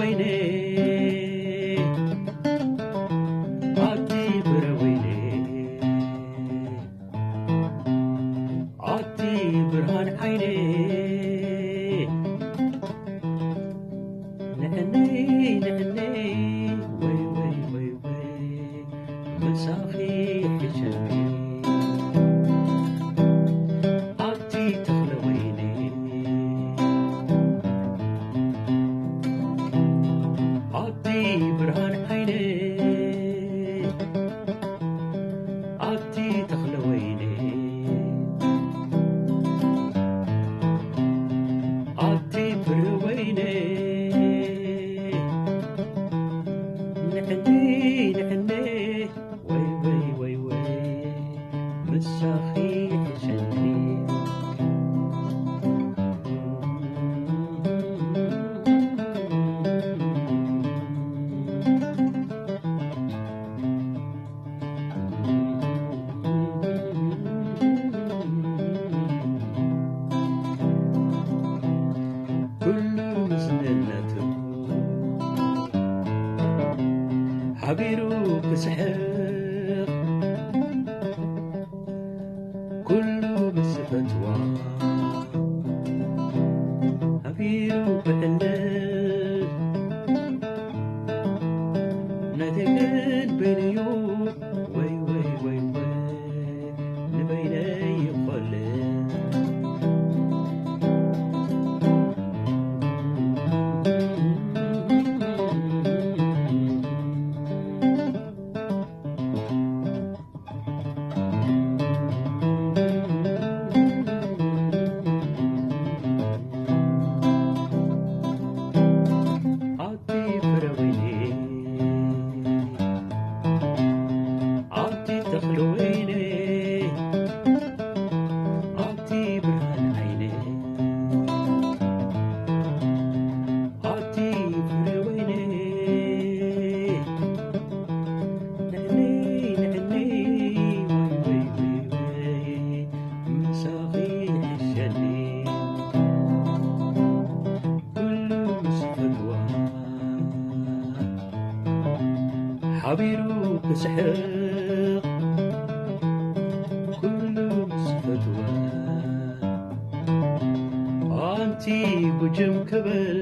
ዓይነይ ኣቲ ፍረ ወይነይ ኣቲ ብርሃን ዓይነይ ንዕነይ ንዕነይ ወይ ወይ ወይ ወይ ምሳኺ ሕሸኒ ኣቲ ተኽለ ወይኒ ኣቲ ብርሃን ዓይኒ ኣቲ ተኽለ ወይኒ ኣቲ ፍረ ወይኒ ንዕኒ ንዕኒ ወይ ወይ ወይ ወይ ምሳኺ ሕሸኒ ኩሉ ምስንነቱ ሓቢሩ ክስሕቕ ኩሉ ምስ ዝፈትዋ ሓቢሩ ክዕልል ናተይ ግን በይነዩ ወይ ወይ ወይ ወይ ንበይነይ ይኾልል ኣቲ ፍረ ወይኒ ኣቲ ተኽለ ወይኒ ኣቲ ብርሃን ዓይኒ ኣቲ ፍረ ወይኒ ንዕኒ ንዕኒ ወይ ወይ ወይ ወይ ምሳኺ ይሕሸኒ ኩሉ ምስ ፈትዋ ሓቢሩ ክስሕቕ ኩሉ ምስ ፈትዋ ኣንቲ ጉጅም ክብል